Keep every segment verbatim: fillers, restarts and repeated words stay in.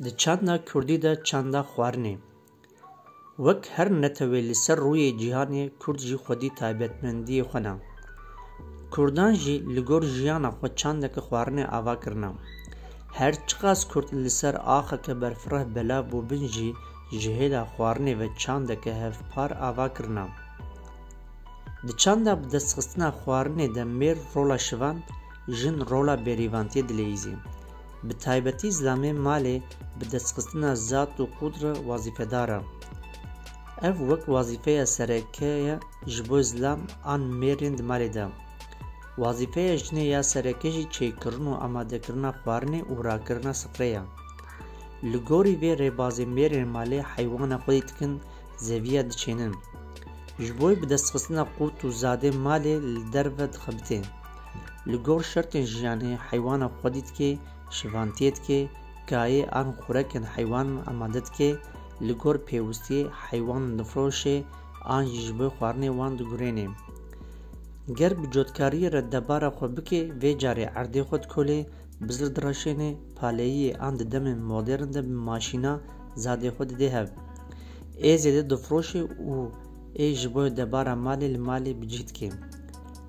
Di çanda kurdî de çanda xwarinê. Wek her netewê li ser rûyê cîhanê, kurd jî xwedî taybetmendiyê xwe ne. Kurdan jî li gor jiyana xwe çandeke xwarinê ava kirine. Her çiqas kurd li ser axeke berfireh belav bûbin jî, ji hêla xwarinê ve çandeke hevpar ava kirine. Di çanda bi destxistina xwarinê de mêr rola şivand, jin rola bêrîvantiyê dileyîzî. Bi taybetî zilamê malê bi destxistina zat û qût re wazîfedar e. Ev wek wazîfeya sereke ye ji bo zilam an mêrên di malê de. Wazîfeya jinê ya sereke jî çêkirin û amadekirina xwarinê û rakirina sifrê ye. Li gorî vê rêbazê mêrên malê heywana xwedî dikin, zeviya diçênin. Ji bo bi destxistina qût û zadê malê li derve dixebitê. Li gor şertên jiyanê heywana xwedî dikê, şivantiyê dikê, kayê an xurekên heywanan amade dikê, li gor pêwistiyê heywanan difroşê an jî ji bo xwarinê wan digurênê. Ger bi cotkariyê re debara xwe bikê, vê carê erdê xwe dikolê, bizir direşênê, paleyiyê an di demên modern de bi maşîna zadê xwe didê hev. Ê zêde difroşê û ê ji bo debara malê li malê bi cih dikê.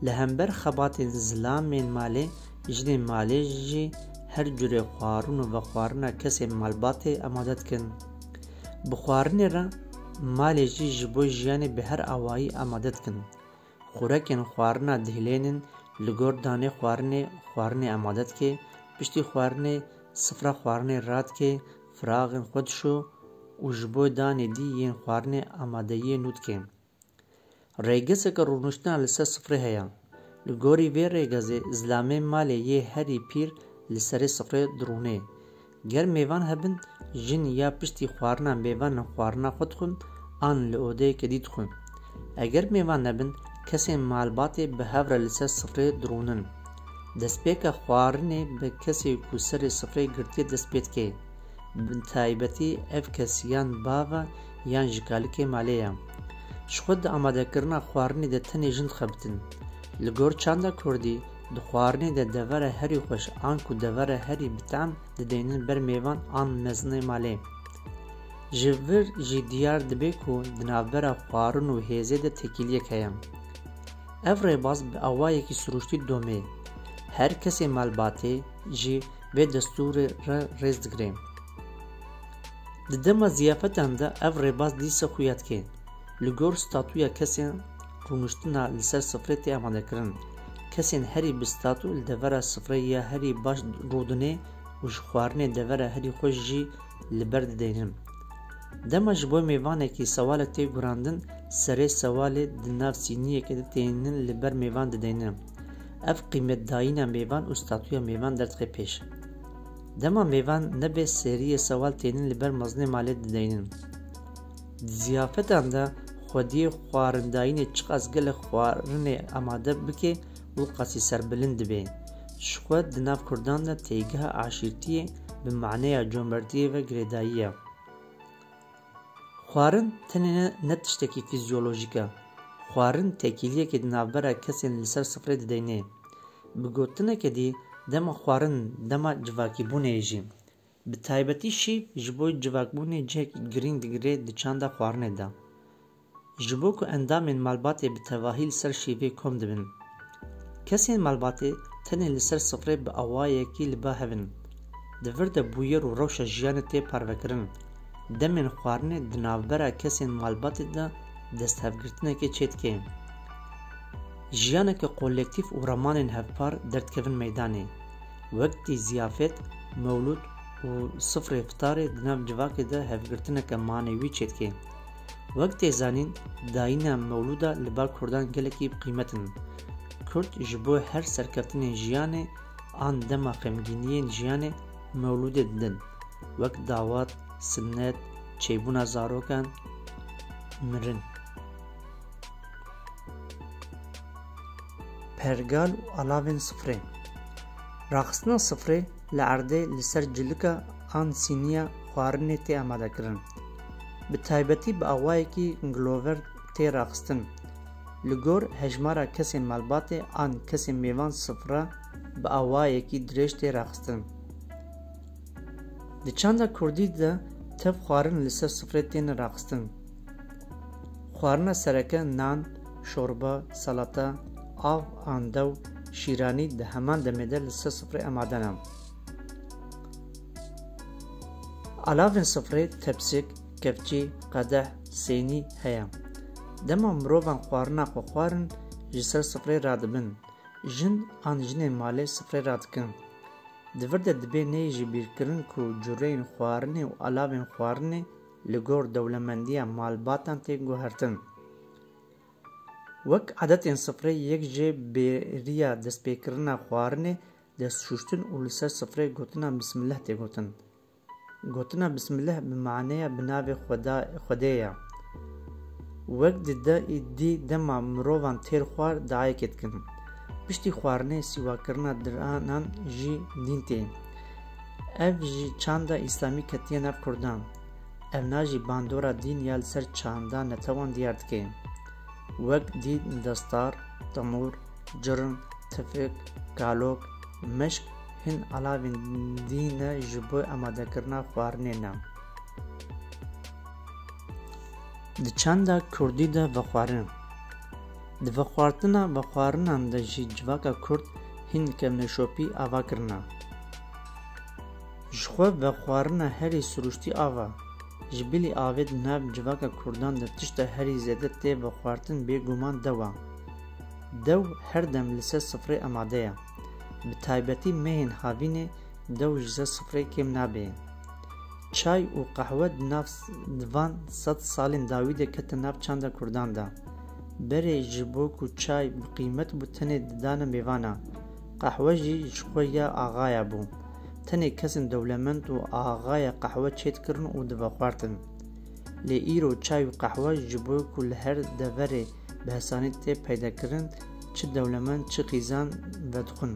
Li hember xebatên zilamên malê, jinên malê jî her curê xwarin û vexwarina kesên malbatê amade dikin. Bi xwarinê re malê jî ji bo jiyanê bi her awayî amade dikin. Xurekên xwarina dihilênin, li gor danê xwarinê, xwarinê amade dike, piştî xwarinê sifra xwarinê radike, firaxên xwe dişo û ji bo danê dî yên xwarinê amadeyiyê nû dike. Rêgezeke rûniştina li ser sifrê heye. Li gorî vê rêgezê zilamê malê yê herî pîr li serê sifrê dirûnê. Ger mêvan hebin, jin ya piştî xwarina mêvanan xwarina xwe dixwin an li odeyeke dî dixwin. Eger mêvan nebin, kesên malbatê bi hev re li ser sifrê dirûnin. Destpêka xwarinê bi kesê ku serê sifrê girtiye dest pê dike. Bi taybetî ev kes yan bav e yan jî kalikê malê ye. Ji xwe di amadekirina xwarinê de tenê jin dixebitin. Li gor çanda kurdî, di xwarinê de devera herî xweş an ku devera herî bi tehm dideynin ber mêvan an mezinê malê. Ji vir jî diyar dibe ku di navbera xwarin û hêzê de têkiliyek heye. Ev rêbaz bi awayekî sirûştî domê. Her kesê malbatê jî vê destûrê re rêz digire. Di dema ziyafetan de ev rêbaz dîsa xuya dike. Li gor statûya kesên rûniştina li ser sifrê tê amadekirin. Kesên herî bi statû li devera sifrê ya herî baş rûdinê û ji xwarinê devera herî xweş jî li ber dideynin. Dema ji bo mêvanekî sewalek tê gurandin, serê sewalê di nav sîniyekê de tênin li ber mêvan dideynin. Ev qîmetdayîna mêvan û statûya mêvan derdixê pêş. Dema mêvan nebe seriyê sewal tênin li ber mezinê malê dideynin. Di ziyafetan de xwediyê xwarindayînê çiqas gelek xwarinê amade bike, û qasî serbilind dibe. Ji xwe di nav kurdan de têgeha aşîrtiyê bi maneya comertiyê ve girêdayî ye. Xwarin tenê ne, ne tiştekî fîzyolojîk e. Xwarin têkiliyekê di navbera kesên li ser sifrê dideyne. Bi gotineke dî, dema xwarin dema civakîbûnê ye jî. Bi taybetî şîv ji bo civakbûnê cihekî girîng digire di çanda xwarinê de. Ji bo ku endamên malbatê bi tevahî li ser şîvê kom dibin. Kesên malbatê tenê li ser sifrê bi awayekî li ba hev in. Di vir de bûyer û rewşa jiyanê tê parvekirin. Demên xwarinê di navbera kesên malbatê de desthevgirtinekê çêdike. Jiyaneke kolektîf û ramanên hevpar derdikevin meydanê. Wekî ziyafet, mewlûd û sifrê fitarê di nav civakê de hevgirtineke manewî çêdike. Wek tê zanîn, dayîna mewlûda li ba kurdan gelekî bi qîmet in. Kurd ji bo her serkeftinên jiyanê an dema xemgîniyên jiyanê mewlûdê didin, wek dawat, sinnet, çêbûna zarokan, mirin. Pergal û alavên sifrê. Raxistina sifrê li erdê li ser cilika an sîniya xwarinê tê amadekirin. Bi taybetî bi awayekî gilover tê raxistin. Li gor hejmara kesên malbatê an kesên mêvan sifra bi awayekî dirêj tê raxistin. Di çanda kurdî de tev xwarin li ser sifrê têne raxistin. Xwarina sereke nan, şorba, salata, av an dew, şîranî di heman demê de li ser sifrê amade ne. Alavên sifrê tepsik, kevçî, qedeh, sênî heye. Dema mirovan xwarina xwe xwarin, ji ser sifrê radibin. Jin an jinên malê sifrê radikin. Di vir de dibê neyê ji bîrkirin ku cureyên xwarinê û alavên xwarinê li gor dewlemendiya malbatan tê guhertin. Wek adetên sifrê yek jê bêriya destpêkirina xwarinê dest şûştin û li ser sifrê gotina Bismillah tê gotin. Gotina Bismillah bi maneya bi navê Xweda-, Xwedê ye. Wek di de-, dî dema mirovan têr xwar dayekê dikin. Piştî xwarinê sîwakirina diranan jî dîn tê. Ev ji çanda îslamî ketiye nav kurdan. Evna jî bandora dîn ya li ser çanda netewan diyar dike. Wek dî destar, temûr, cirin, tifik, kalok, mişk hin alavên dî ne ji bo amadekirina xwarinê ne. Di çanda kurdî de vexwarin. Di vexwartina vexwarinan de jî civaka kurd hin kevneşopî ava kirina. Ji xwe vexwarina herî siruştî av e. Ji bilî avê di nav civaka kurdan de tişta herî zêde tê vexwartin bêguman dew e. Dew her dem li ser sifrê amade ye. Bi taybetî mehên havînê dew ji ser sifrê kêm nabe. Çay û qehwe di nav s-, di van sed salên dawî de kete nav çanda kurdan de. Berê ji bo ku çay bi qîmet bû tenê didane mêvana. Qehwe jî ji xwe ya axaya bû. Tenê kesên dewlemend û axaya qehwe çêdikirin û divexwartin. Lê îro çay û qehwe ji bo ku li her deverê bi hesanî tê peydakirin, çi dewlemend çi xîzan vedixwin.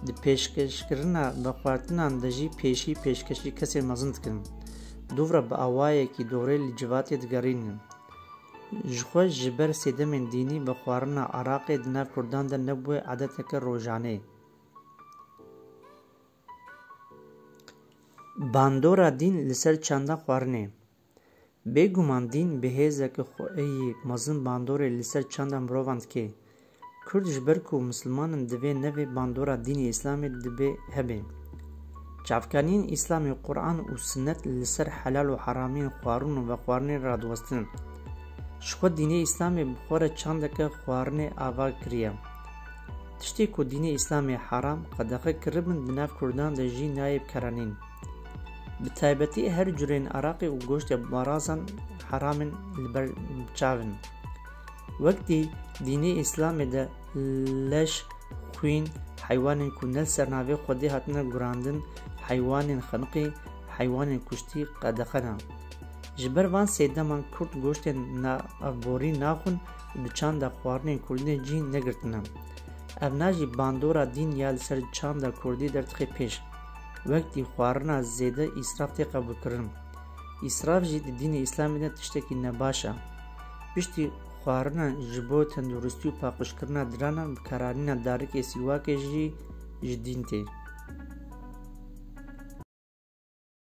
Di pêşkêşkirina vexwartinan de jî pêşî pêşkêşî kesên mezin dikin. Dûv re bi awayekî dorê li civatê digerînin. Ji xwe ji ber sêdemên dînî vexwarina Iraqê di nav kurdan de nebûye adeteke rojanê. Bandora dîn li ser çanda xwarinê. Bêguman dîn bi hêzeke xweyî mezin bandorê li ser çanda mirovan dike. Kurd ji ber ku misilman in divê nevê bandora dînê Îslamê dibe hebe. Çavkaniyên Îslamê Quran û Sinnet li ser helal û heramiyên xwarin û vexwarinê radiwestin. Ji xwe dînê Îslamê bi xwe re çandeke xwarinê ava kiriye. Tiştê ku dînê Îslamê heram, qedexe kiribin, di nav Kurdan de jî nayê bikaranîn. Bi taybetî her curên araqê û goştê barazan heram in li ber çav in. Wek dî dînê Îslamê de leş, xwîn, heywanên ku ne li ser navê Xwedê hatine gurandin, heywanên xeniqî, heywanên kuştî qedexe ne. Ji ber van sêdeman Kurd goştên navborî naxwin û di çanda xwarinên Kurdî de cî negirtine. Evna jî bandora dîn ya li ser çanda Kurdî derdixe pêş. Wek dî xwarina zêde îsraf tê qebûlkirin. Îsraf jî di dînê Îslamê de tiştekî nebaş e. Piştî xwarina ji bo tenduristî û paqijkirina diranan bikaranîna darikê sîwakê jî ji dîn tê.